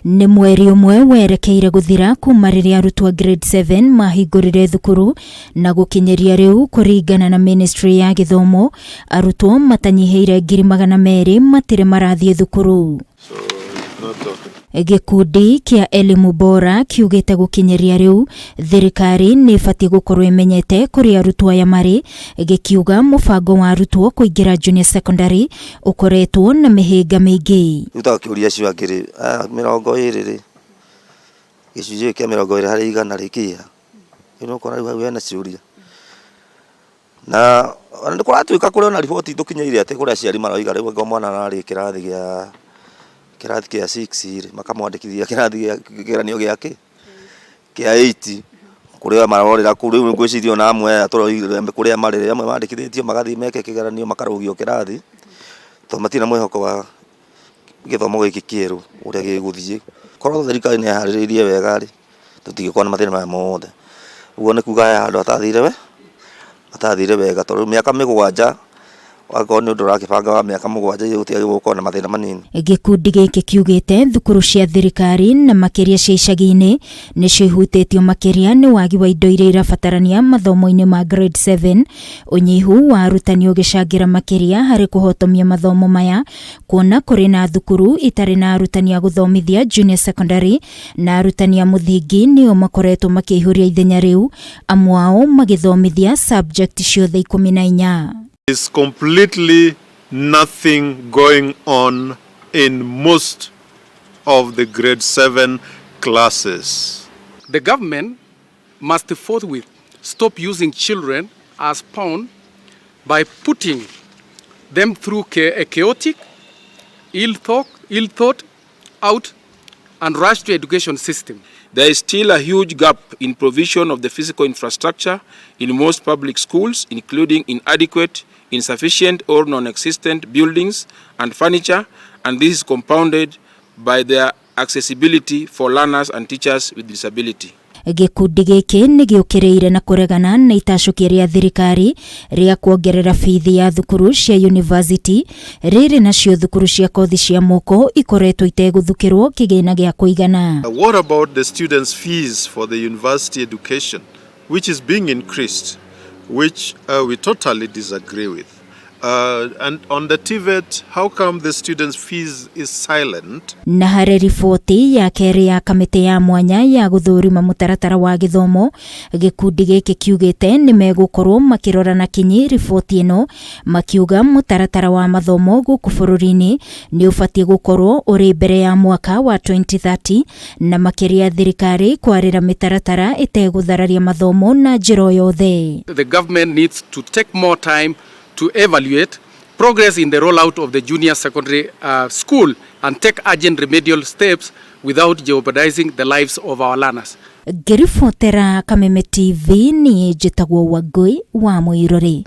Nĩ mweri ũmwe werekeire gũthira kuma rĩrĩa arutwo a grade 7 mahingũrire thukuru na gũkinyĩria rĩu kũringana na ministry ya gĩthomo arutwo matanyihĩire 200,000 matirĩ marathiĩ thukuru. Gĩkundi kĩa Elimu Bora kiugĩte gũkinyĩria rĩu thirikari nĩ ĩbatiĩ gũkorwo ĩmenyete kũrĩa arutwo aya marĩ, gĩkiuga mũbango wa arutwo kũingĩra junior secondary ũkoretwo na mĩhĩnga mĩingĩ. Rĩu ta ũkĩũria acio angĩ rĩ, aya 20 rĩ, gĩcunjĩ gĩkĩ kĩa 20% rĩ kĩha? Rĩu nĩ ũkona rĩu hau hena ciũria. Na ona nĩ kũratuĩka kũrĩ ona riboti itũkinyĩire atĩ kũrĩ aciari maroiga rĩu angĩkorwo mwana ararĩ kĩrathi gĩa kĩrathi kĩa 6 rĩ, makamwandĩkithia kĩrathi gĩa kĩgeranio gĩa kĩ? Kĩa 8 kũrĩ o marorĩra kũu, rĩu ngwĩciria ona amwe aya tũroigire kũrĩa marĩ, amwe mandĩkithĩtio magathiĩ meke kĩgeranio makarũgio kĩrathi, tondũ matirĩ na mwĩhoko wa gĩthomo gĩkĩ kĩerũ ũrĩa gĩgũthiĩ. Korwo thirikari nĩ yaharĩrĩirie wega rĩ, tũtingĩkorwo na mathĩna maya mothe. Ũguo nĩ kuga he handũ hatathire we, hatathire wega tondũ mĩaka 7 angĩkorwo nĩ ũndũ ũrakĩbanga wa mĩaka 7 gũtiagĩrĩirwo gũkorwo na mathĩna manini. Gĩkundi gĩkĩ kiugĩte thukuru cia thirikari na makĩria cia icagi-inĩ nĩcio ihutĩtio makĩria nĩ wagi wa indo iria irabatarania mathomo-inĩ ma grade 7, ũnyihu wa arutani ũgĩcangĩra makĩria harĩ kũhotomia mathomo maya kuona kũrĩ na thukuru itarĩ na arutani a gũthomithia junior secondary na arutani a mũthingi nĩo makoretwo makĩihũria ithenya rĩu, amwe ao magĩthomithia subject ciothe 14. Is completely nothing going on in most of the grade 7 classes. The government must forthwith stop using children as pawn by putting them through a chaotic, ill thought out and rushed education system. There is still a huge gap in provision of the physical infrastructure in most public schools, including inadequate, insufficient or non-existent buildings and furniture, and this is compounded by their accessibility for learners and teachers with disability. Gĩkundi gĩkĩ nĩ gĩũkĩrĩire na kũregana na itacũkia rĩa thirikari rĩa kuongerera bithi ya thukuru cia university, rĩrĩ nacio thukuru cia kothi cia moko ikoretwo itegũthukĩrwo kĩgĩna gĩa kũigana. What about the students' fees for the university education, which is being increased, which we totally disagree with? And on the TVET, how come the students' fees is silent? Na harĩ riboti ya kerĩ ya kamĩtĩ ya mwanya ya gũthũrima mũtaratara wa gĩthomo, gĩkundi gĩkĩ kiugĩte nĩ megũkorwo makĩrora na kinyi riboti ĩno, makiuga mũtaratara wa mathomo gũkũ bũrũri-inĩ nĩ ũbatiĩ gũkorwo ũrĩ mbere ya mwaka wa 2030 na makĩria thirikari kwarĩra mĩtaratara ĩtegũthararia mathomo na njĩra o yothe. The government needs to take more time to evaluate progress in the rollout of the junior secondary school and take urgent remedial steps without jeopardizing the lives of our learners. Ngĩribotera Kameme TV, niĩ njĩtagwo Wangũi wa Mũirũrĩ.